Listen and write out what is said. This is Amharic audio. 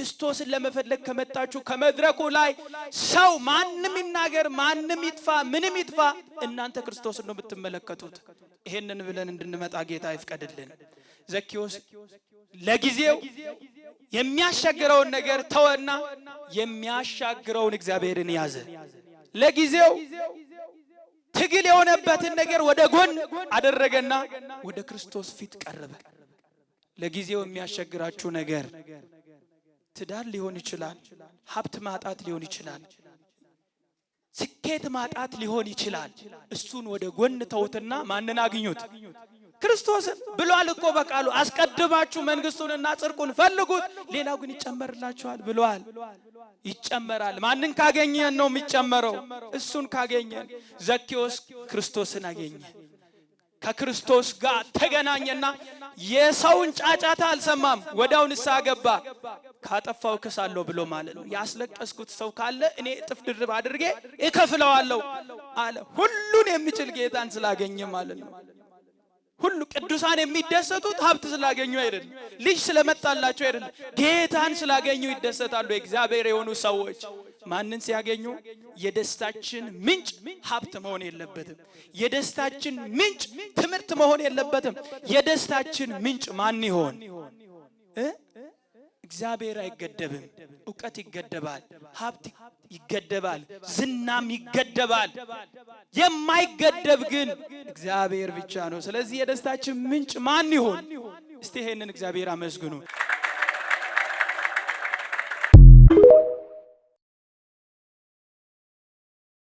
ክርስቶስን ለመፈለግ ከመጣችሁ ከመድረኩ ላይ ሰው ማንም ይናገር፣ ማንም ይጥፋ፣ ምንም ይጥፋ፣ እናንተ ክርስቶስን ነው የምትመለከቱት። ይሄንን ብለን እንድንመጣ ጌታ ይፍቀድልን። ዘኬዎስ ለጊዜው የሚያሻግረውን ነገር ተወና የሚያሻግረውን እግዚአብሔርን ያዘ። ለጊዜው ትግል የሆነበትን ነገር ወደ ጎን አደረገና ወደ ክርስቶስ ፊት ቀረበ። ለጊዜው የሚያስቸግራችሁ ነገር ትዳር ሊሆን ይችላል፣ ሀብት ማጣት ሊሆን ይችላል፣ ስኬት ማጣት ሊሆን ይችላል። እሱን ወደ ጎን ተውትና ማንን አግኙት? ክርስቶስን ብሏል እኮ በቃሉ፣ አስቀድማችሁ መንግስቱንና ጽድቁን ፈልጉት፣ ሌላው ግን ይጨመርላችኋል ብሏል። ይጨመራል። ማንን ካገኘን ነው የሚጨመረው? እሱን ካገኘን። ዘኬዎስ ክርስቶስን አገኘ። ከክርስቶስ ጋር ተገናኘና የሰውን ጫጫታ አልሰማም። ወዲያው ንስሐ ገባ። ካጠፋው እክሳለሁ ብሎ ማለት ነው። ያስለቀስኩት ሰው ካለ እኔ እጥፍ ድርብ አድርጌ እከፍለዋለሁ አለ። ሁሉን የሚችል ጌታን ስላገኘ ማለት ነው። ሁሉ ቅዱሳን የሚደሰቱት ሀብት ስላገኙ አይደለም፣ ልጅ ስለመጣላቸው አይደለም፣ ጌታን ስላገኙ ይደሰታሉ። እግዚአብሔር የሆኑ ሰዎች ማንን ሲያገኙ? የደስታችን ምንጭ ሀብት መሆን የለበትም። የደስታችን ምንጭ ትምህርት መሆን የለበትም። የደስታችን ምንጭ ማን ይሆን? እግዚአብሔር አይገደብም። እውቀት ይገደባል፣ ሀብት ይገደባል፣ ዝናም ይገደባል። የማይገደብ ግን እግዚአብሔር ብቻ ነው። ስለዚህ የደስታችን ምንጭ ማን ይሆን? እስቲ ይሄንን እግዚአብሔር አመስግኑ።